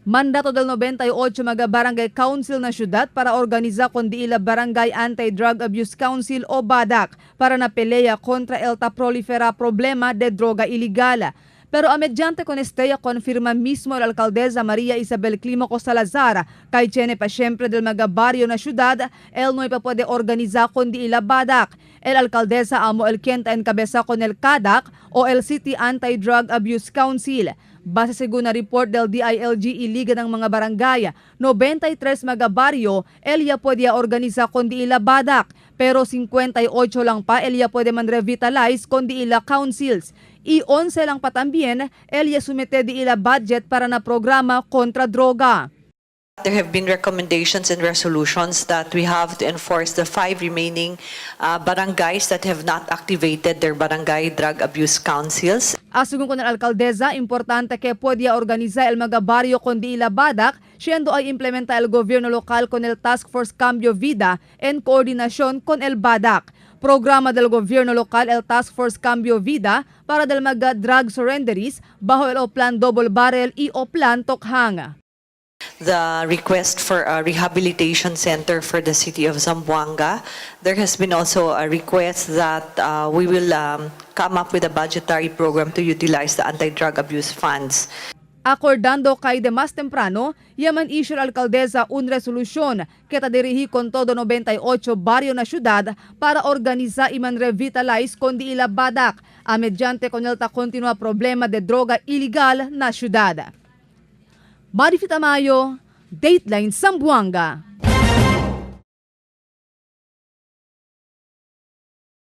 Mandato del 98 mga barangay council na syudad para organiza kundi ila Barangay Anti-Drug Abuse Council o BADAC para na pelea kontra el ta prolifera problema de droga ilegal. Pero a mediante con este ya confirma mismo el alcaldesa María Isabel Clímaco Salazar kay tiene pa siyempre del mga baryo na syudad, el no pa puede organiza kundi ila BADAC. El alcaldesa amo el quien ta encabeza con el CADAC o el City Anti-Drug Abuse Council. Base según na report del DILG y Liga ng mga Barangay, 93 mga baryo, el ya pwede organiza kundi ila BADAC, pero 58 lang pa el ya pwede man revitalize kundi ila councils. Y 11 lang pa también, el ya sumete di ila budget para na programa kontra droga. There have been recommendations and resolutions that we have to enforce the 5 remaining barangays that have not activated their barangay drug abuse councils. Asugon ko ng alkaldesa, importante que pwede organiza el mga baryo kundi ila BADAC, siendo ay implementa el gobyerno lokal con el Task Force Cambio Vida en coordinación con el BADAC. Programa del gobyerno lokal el Task Force Cambio Vida para del mga drug surrenderies bajo el Oplan Double Barrel y Oplan Tokhang. The request for a rehabilitation center for the city of Zamboanga. There has been also a request that we will come up with a budgetary program to utilize the anti-drug abuse funds. Acordando kay de mas temprano, yaman issue alcaldesa un resolución que ta dirigi con todo 98 baryo na syudad para organiza y man revitalize kundi ila BADAC, a mediante con el ta continua problema de droga ilegal na syudad. Marifita Tamayo, Dateline Zamboanga.